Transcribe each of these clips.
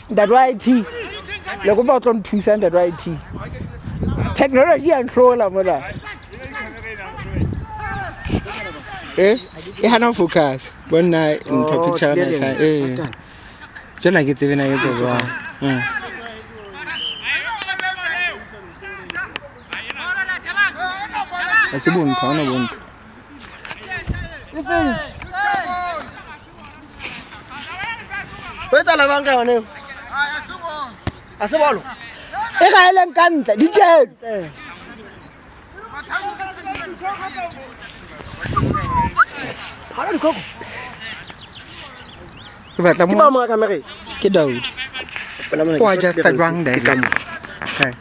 Ntate wa IT le kopa o tlo nthusa ntate wa IT technology ya ntlhola mola e e hana ho focus bonna ntho Oh, picture na clearance, eh Satan. jona ke tsebe na e tlo jwang a se bontho ha ona bontho O etsahala bang ka yone eo? Ha se bolo? E gaeleng ka ntle di teng. Ha ona dikhoko. Ke batla Ke mo ba mo ka kamereng. Ke Daudi. Bona mona O ke adjusta short jwang clearance. Ke Daudi? ka mo. Kae?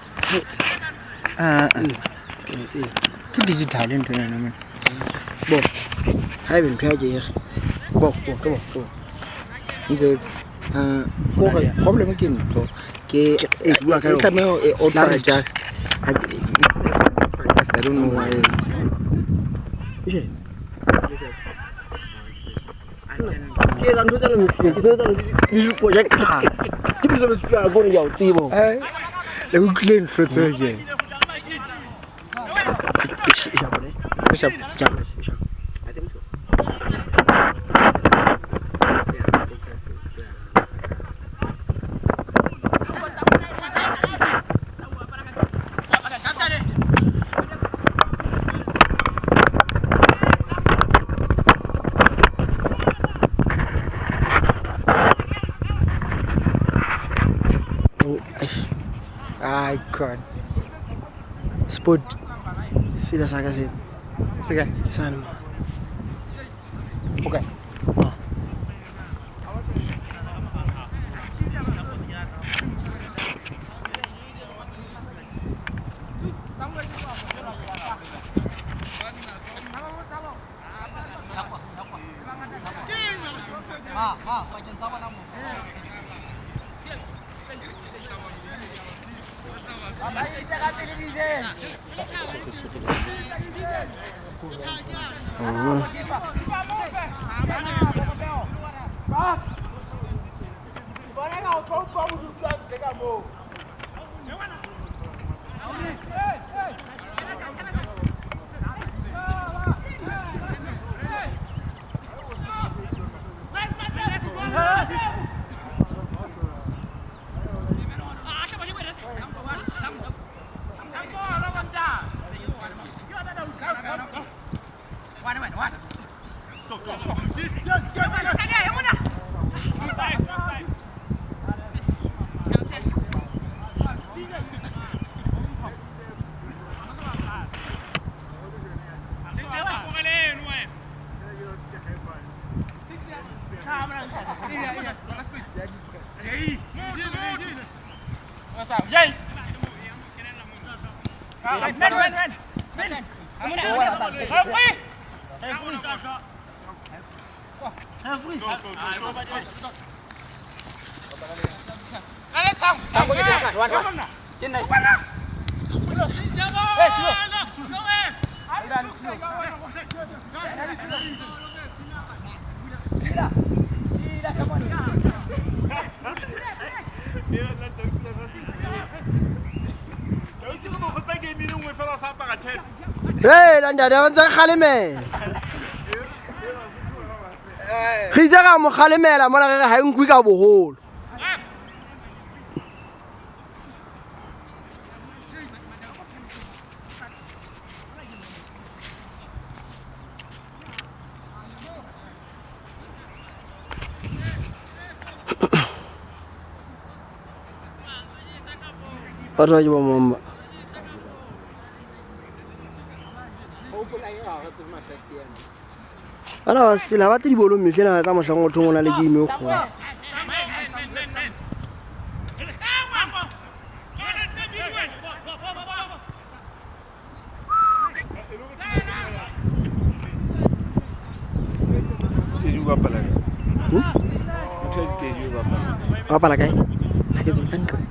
Ah, ah. Ke a tseba. Ke digital ntho ena mona. Bo. Haebe ntho ya ke e re. Bo, bo, ke bo, ke bo. Ntsetse. Ah, gore problem ke ntho. Ke E bua ka e yona. tlameha e auto Clarity. adjust. I don't know why. Ke etsa ntho tsena mehleng, ke sebetsa le di-projector. Ke mosebetsi wa ka, ke a o tseba. Eh, le utlwile ntho tseo ke. I think so. Ai god. Sport. Sela sa ka sena. Se kae? Ke sane mo. Okay. Hela ntate ba ntse re kgalemela. Re itse ra mo kgalemela mola re re ha e nkwe ka boholo. Batho ba ke bo mang ba? Bana ba sela ba tle dibolong mehleng tsa mohlang o thong o na le game e kgolo. Bapala kae? Ga ke tsebe ka ntlong.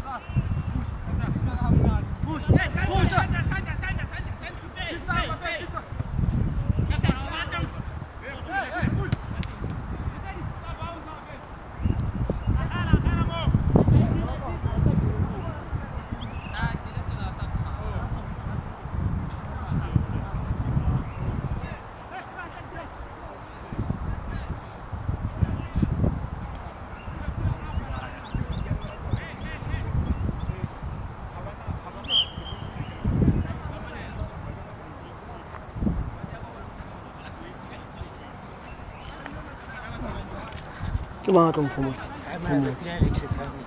Ke mang a tlo mphomotsa?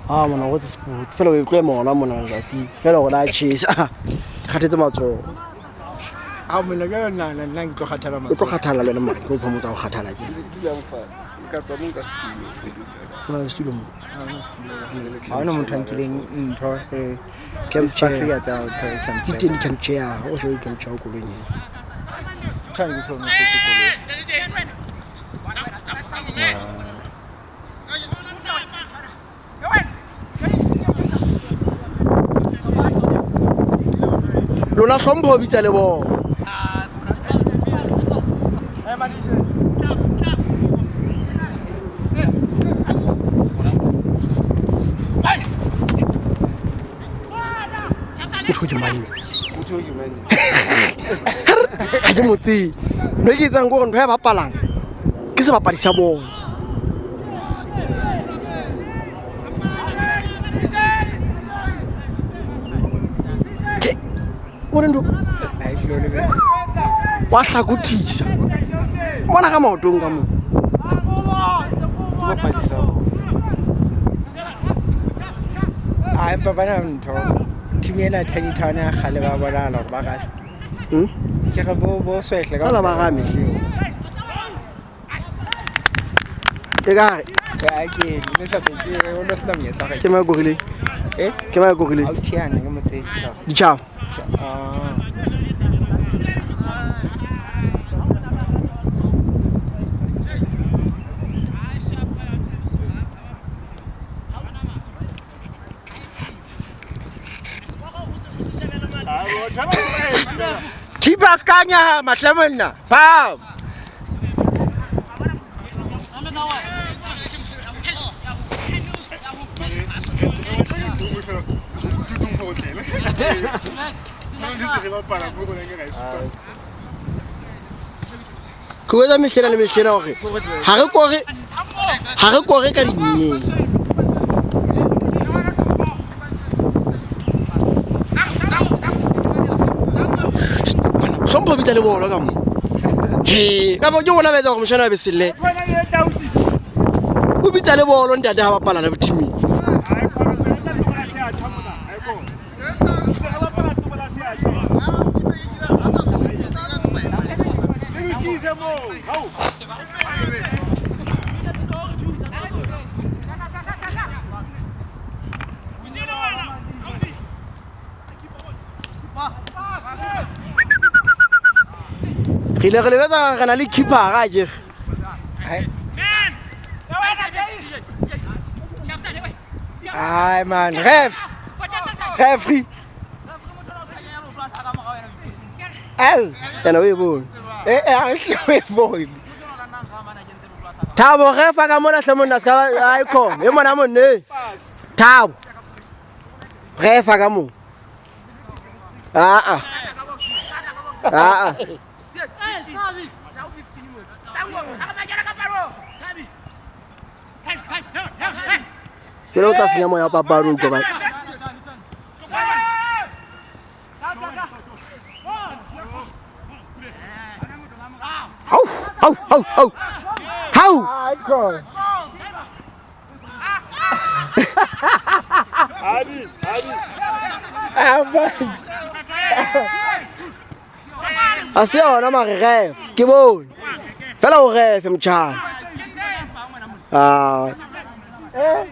A mona go tse sport fela o e tlo ema gona mona letsatsi fela gona a chesa ke kgathetse matsogo. A mona bjalo nna nna ke tlo kgathala O tlo kgathala le wena mara ke tlo phomotsa go kgathala ke. Nka tswa mo nka setulo. Go na le setulo mo. Ga ona motho a nkileng ntho eh, Camp chair. Sparks tsa go tshwara camp Di chair. teng di-camp chair, o shebe di-camp chair koloing e. Tshwane ke tshwane ke koloi. Lona hlompho o bitsa le bona. Motho ke mang? Ga ke mo tsebe. Ntho e ke e tsang ke gore ntho ya bapalang ke sebapadi sa bolo. O re ntho Ha e hlole be. wa hlakothisa. Mona ka maotong ka moo. Sebapadi sa bolo. A empa bana ntho. Team ena Tiny Town ya kgale ba bonahala hore ba rusty. Ke re bo bo swehle ka Fela ba ga mehleng. E kare Ya ke ne sa ke o no sena monyetla ga. ke mang a korileng? Eh? Ke mang a korileng? A o thiana ke motse tjha. Ditjhaba. Ah. Keeper a ska nyahama hle monna. Bam. Ke etsa mehlena le mehlena hore ha re kore ha re kore ka dinyeng. Hlompho bitsa le bolo ka mo. He, ka bo ke bona ba etsa hore moshana a be selle. O bitsa le bolo ntate ha bapala le teaming. Re ile re lebetsa re na le keeper a kere. Ai man, ref. Referee. L. Ena o e bone. Eh eh a hle o e bone. Thabo re fa ka mona hle monna ska ba icon. E mona monne. Thabo. Re fa ka mo. Ah ah. Ah ah. Jwale o tla senya moya wa papadi o utlwa ba. Hau, hau, hau, hau. Hau. Icon. Ah man. A se yona mare ref, ke bone. Fela o ref motjhana. Ah. Eh,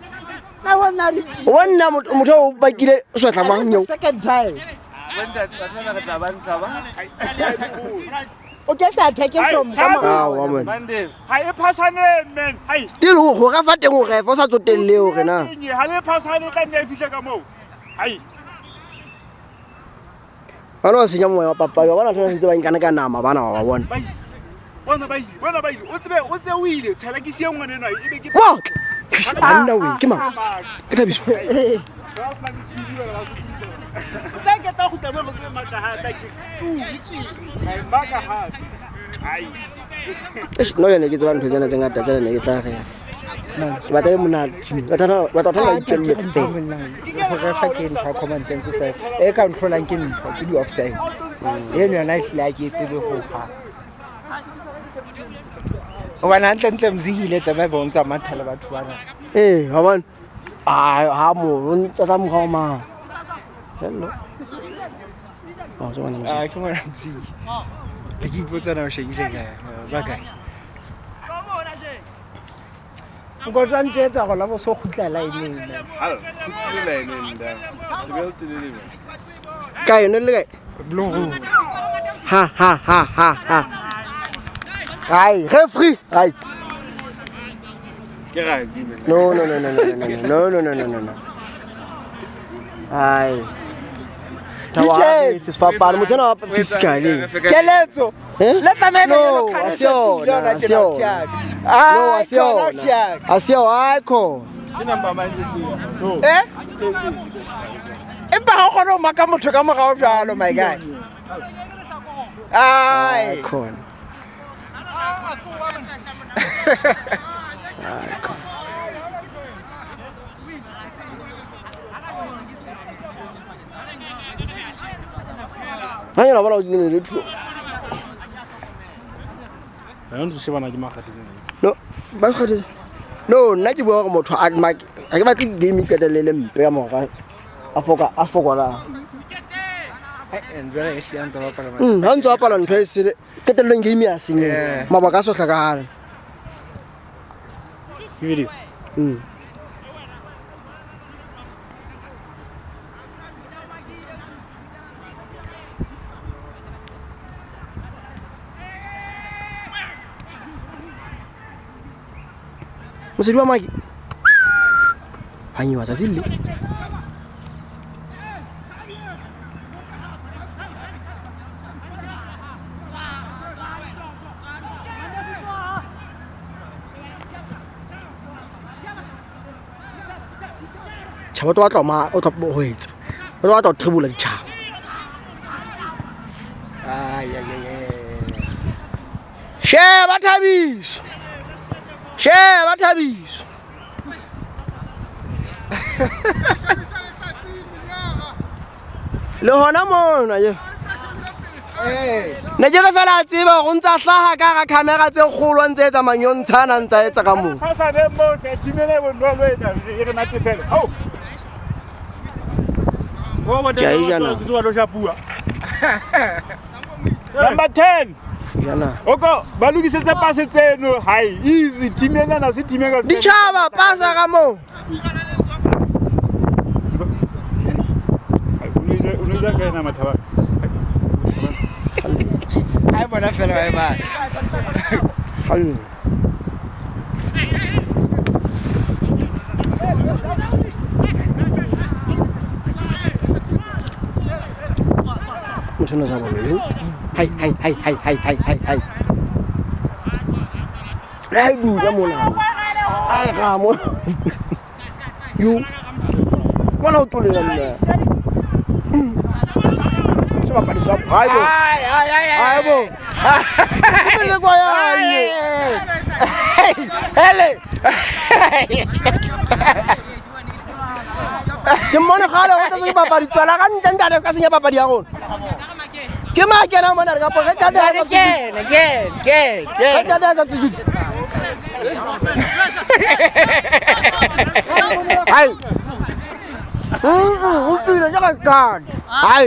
na bona di O nna motho o bakile swetla mang nyeo. second time. O ke sa attack from ka morao. Aowa man. Ha e phasane man. Hai. Still go refa teng o refa o sa tsotelle hore na. Ha le phasane tla nne e fihle ka moo. Hai. Bana ba senya moya wa papadi wa bona batho ba sentse ba nkana ka nama bana wa ba bona. Bona ba ile, bona ba ile. O tsebe o tse o ile tshela ke siye ngwana enwa e be ke. Motla. Banna we ke mang? Ke Thabiso. Eish, no yone ke tseba ntho tsena tse ngata tsena ne ke tla re ke batla e monate batla batla ba itjelle fela go refa ke ntho ya common sense fela e ka ntlholang ke ntho ke di-offside eno yona e hlile ha ke e tsebe ho hang gobane gantlentle mzihile tlabe be o ntsa matha le batho bana ee wa bona ha mo o ntsa tsa morao mang hello Oh, ke ngwana Ah, ke ngwana mzihi le ke ipotsa na o shebile kae ba kae nko tla ntjetsa gola bo so kgutla lineng Hal, kgutlile lineng da. Ke be le telele man. kae ne le kae blue ha ha ha ha ha ai referee ai Ke rugby man. no no no no no no no no no no no no ai Diteng. sefapano motho ena wa physically keletso Eh? le tlameha e be No, yellow card ha e se yona, tsatsing leo la ha se tjena, yona. Thiaka. no Ai, a se khona, yona Thiaka. a se yona ai khona Ke number mang e tseo? Eh? empa ha o kgone ho maka motho ka morao jwalo my guy ai ai khona ai khona ha yena bona o le thuo Ha ntse shebana ke makgathetseng. no ba kgathetse no nna ke bua gore motho a ga ke batle game e qetelle le mpe ka mora a foka a fokolang and jwale e hlile a ntse a bapala ha ntse o bapala ntho e sele qetellong game ya senyeha Eh. mabaka a so hlokahale Ke video. Mosedi wa maki hanyiwa tsatsi le tjhaba o tlo batla ho ma- o tlo ho etsa o tlo batla ho thebola ditjhaba Ai, ai, ai, ai. sheba thabiso sheba thabiso le hona mona ye ne ke re fela a tseba gore o ntse a hlaha ka gara camera tse kgolo a ntse etsa manyontshana a ntse a etsa ka moo Phasane moo hle team ena e bonolo ena e re natefele. Hao. Ke a e ja na. Se wa tlo shapuwa. Number 10. jana Oko ba lokisetse pase tseno. Hai, easy team ena na se team e ka. ditjhaba pasa ka moo O no ja ka ena mathaba. Ha e bona fela ba e batla. Kgalle. Motho enwa sa bolo yo. Hai hai hai hai hai hai hai hai. Le ha e dula mona. Ai ga mo. Yo. Ngwana o tolela nna. Sebapadi sa hai bo. Ai, ai, ai, ai. Hai bo. Le kwa ya. Hele. Ke mmone kgale go tletse dipapadi tswela ka ntle ntate se ka senya papadi ya rona ke ma kena mona re kapo ge tate a sa Kene, kene, kene, ge kene. tate a substitute hai o tswile ke ka card hai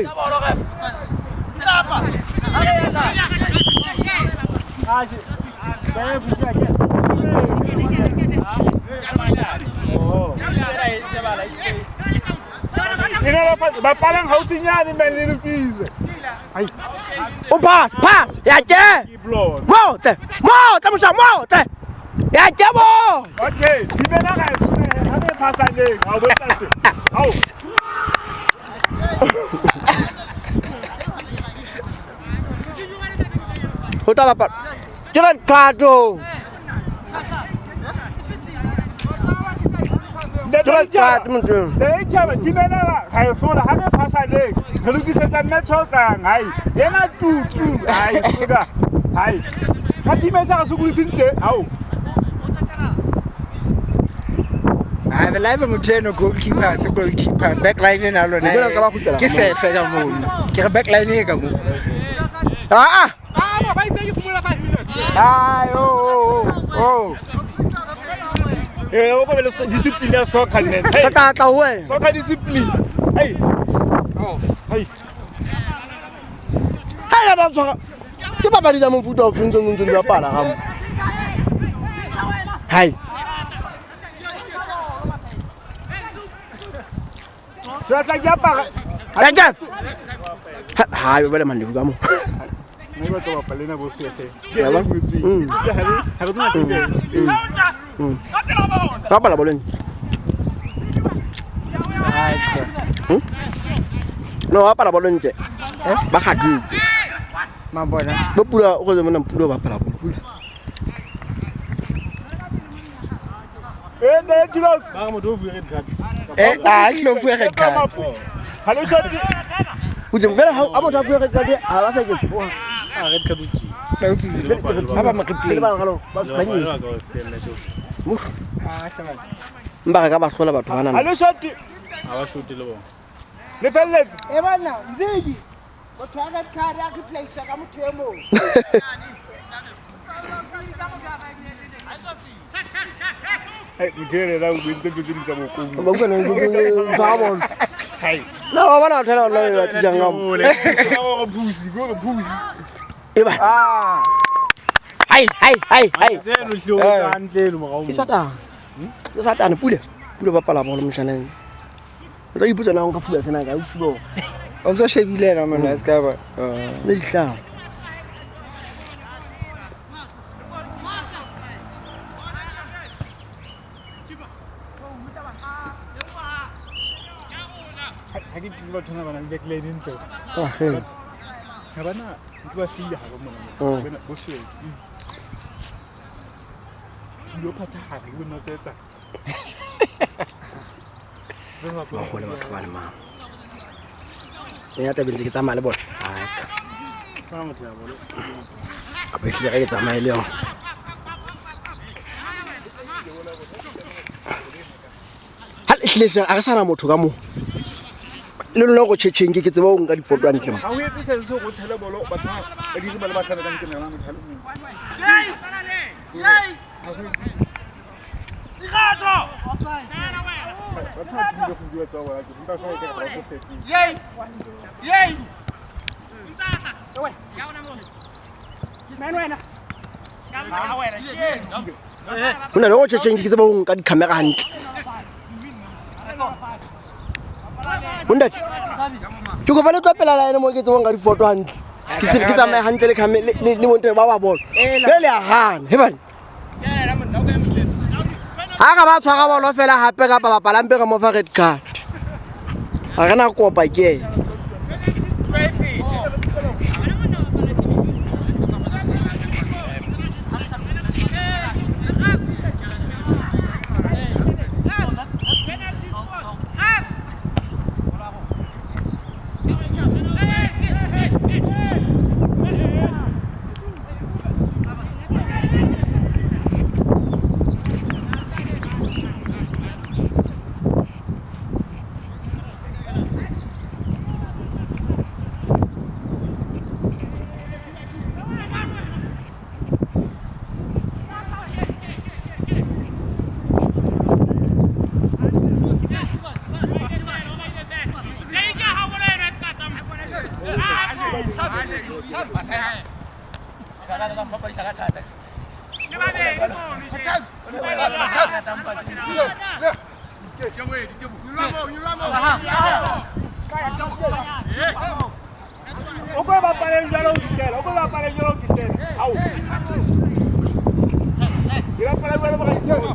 Ena ba bapalang haufinyane man le lokise. Ai. O pass, pass. Ya ke. Motle. Motle mosha motle. Ya ke bo. Okay, thibela ga e tshwane, ha re phasaneng. Ha o bontate. Ao. Ho tla bapala. Ke red card. oh. Ke red card motho. Le tjhaba thibela ga e hlola ha re phasaneng. Re lokisetsa match o tlang. Hai. Yena tu tu. Hai, suka. Hai. Ka team e sa re sokodiseng tje. Ao. a be live motho eno goalkeeper se goalkeeper backline ena lona Nkela ka ba kgutlela ke sefe ka mono ke re backline e ka mo Ah ah. ai o o o Eh, o ko be le discipline ya soccer nne. Hey. Ka tla tla ho wena. Soccer discipline. Hey. Hey. Ha ya da tshwara. Ke papadi tsa mofuta ofe ntse ntse di bapala ga mo. Hai. Se tla ke apara. Ya ke. Ha yo bale mandefu ka mo. Ne ba tlo bapala lena bo se se. Ya ba. Mm. Ha re tsena teng. Bapala boleng. No bapala bolo ntle. Ba gaditse. mabona Bo pula o go mona pula ba bapala bolo pula. Eh, ne Tilos. Ba re motho o fuwe red card. eh a tlo fuwe red card Ha le shot. O tse fela ha a motho a fuwe red card ha ba sa ke tshoha. Ah, red card o tjee. ba ba mo replay Ba ba ba Le bapala ka o fella tjoo. Mba re ka ba hlola batho bana. Ha le shot. Ha ba shote le bona. Le felletse. e banna nzeki motho wa red card a replace ka motho e mong Hey, motho ene la o ntse ntse di tsa bokobu. Ba utlwa ne ba bolo. Hai. Na ba bona batho ba ba tlisang ka mo. Ole. Go phusi, go phusi. E ba. ah Hai hai hai hai. Tseno hle o tla hantle eno morao Ke mo. satane. Ke satane pule. Pule bapala bolo moshaneng. O tla ipotsa na o nka fuwa sena ka o fuwa. o ntso shebile ena mona se ka ba Le dihlahla. Ha ke tsebe batho ba nang le backline ntle. Ah he. Ha bana ntho ba file ha ba mona. Mm. Bona bo shebe. Lo phathahare o no tsetsa. Ba hole batho ba le mang. Ya tabeng tse ke tsamaya le bona. Hai. Ba motho ya bolo. Kapa ehlile ge ke tsamaye le yona. Ha ehlile se a re sana motho ka mo. Le lona go tšhetšheng ke ke tseba o nka difoto hantle mo. Ha o etse sense go tshele bolo batho ba ba dire ba le ba tlhana ka nkena na motho a le mong. Batho ba thibile go bua tsa bona ke nka fa ke re ba so fetile. Ho na le go tšhetšheng ke tseba o nka di-camera hantle. Bontate. Ke kopa le tlo pela line mo ke tsebang ka difoto hantle. Ke tsebe ke tsamaye hantle le khame le le bontate ba ba bolo. Jwale le a hana, he bana. Ha ka ba tshwara bolo fela hape kapa bapalampe re mo fa red card. Ha re na kopa ke ena. O ko bapaleng jalo ho fihlela. O ko bapaleng jalo ho fihlela. Ao. Ke bapala jalo ba ga.